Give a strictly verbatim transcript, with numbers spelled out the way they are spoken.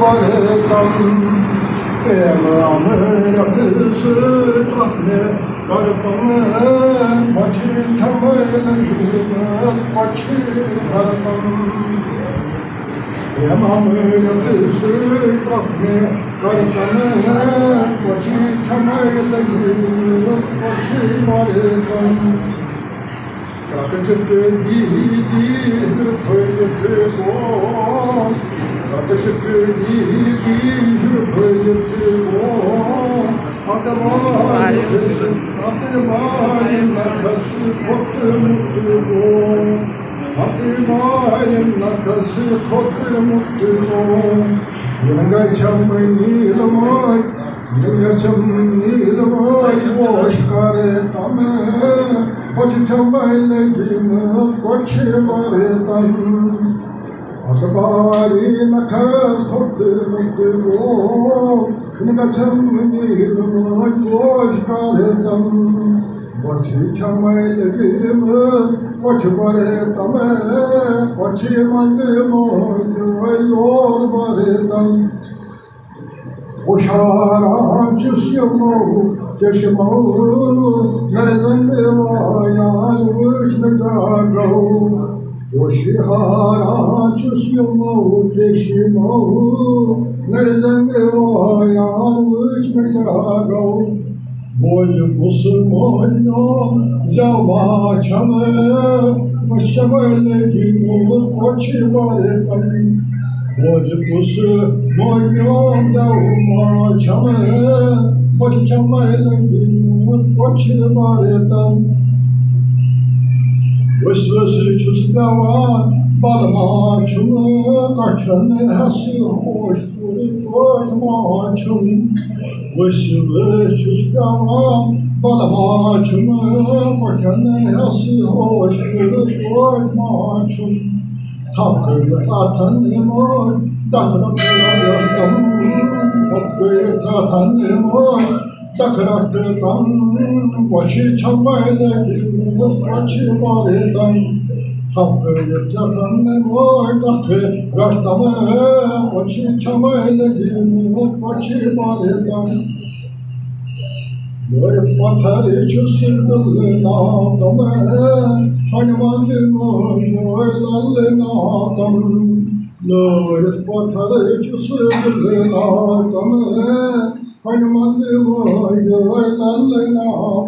پرتم، پریم امرت سۭتۍ تتھ مےٚ کرتم، مۄچھِ چھمے لٔگمٕژ کۄچھِ بھرتم۔ پریم امرت سۭتۍ تتھ مےٚ کرتم، مۄچھِ چھمے لٔگمٕژ کۄچھِ بھرتم۔ رتہٕ چھِ کٔدی دیٖد تھٲوِتھ گوٚو، رتہٕ چھِ کٔدی دیٖد تھٲوِتھ گوٚو۔ ہتہٕ وارِ، ہتہٕ وارِ نکھس کھوٚتمُت گوٚو۔ ہتہٕ وارِ نکھس کھوٚتمُت گوٚو۔ یِم گژھِ مےٚ نیٖلماے، یِم گژھِ مےٚ نیٖلماے، ووش کرتم۔ پوٚچھِ چھمے لٔگمٕژ کۄچھِ بھرتم۔ ہتہٕ وارِ نکھس کھوٚتمُت گوٚو۔ یِم گژھِ مےٚ نیٖلماے، ووش کرتم۔ مۄچھِ چھمے لٔگمٕژ کۄچھِ بھرتم۔ کۄچھِ منٛز موجود لور بھرتم۔ ہُشاران چھُس یِمو چشمو نظرن وایان، وٕچھ مےٚ کیٛاہ گوٚو۔ ہُشاران چھُس یِمو چشمو نظرن وایان، وٕچھ مےٚ کیٛاہ گوٚو۔ بوزِ کُس مٲنیو زٮ۪و ما چھَم، مےٚ چھَمے لٔگِمٕژ کۄچھِ بھرتم۔ بوزِ کُس مٲنیو زٮ۪و ما چھَم، مےٚ چھَمے لٔگِمٕژ کۄچھِ بھرتم۔ ؤسۍ ؤسۍ چھُس پٮ۪وان، بل ما چھُم کۄٹھٮ۪ن ہٮ۪س ہوش۔ پوٗرٕ پٲٹھۍ ما چھُم، ؤسِتھ چھُس پٮ۪وان، بل ما چھُم، کۄٹھٮ۪ن ہٮ۪س ہوش، پوٗرٕ پٲٹھۍ ما چھُم۔ تھپھ کٔرِتھ اَتھن یِمن، تکرم کٔرِتھ اَتھن یِمن، تھپھ کٔرِتھ اَتھن یِمن، تکرم کٔرِتھ اَتھن، کۄچھِ چھمے لٔگِتھ، کۄچھِ بھرتم۔ تھپھ کٔرِتھ اَتھن یِمن، تکرم کٔرِتھ اَتھن، کۄچھِ چھمے لٔگِتھ، کۄچھِ بھرتم۔ لٲرِتھ پتھر چھُ سِرگُل ناتم، ہنہِ منٛز موجود لل ناتم۔ لٲرِتھ پتھر چھُ سِرگُل ناتم، ہنہِ منٛز موجود لل ناتم۔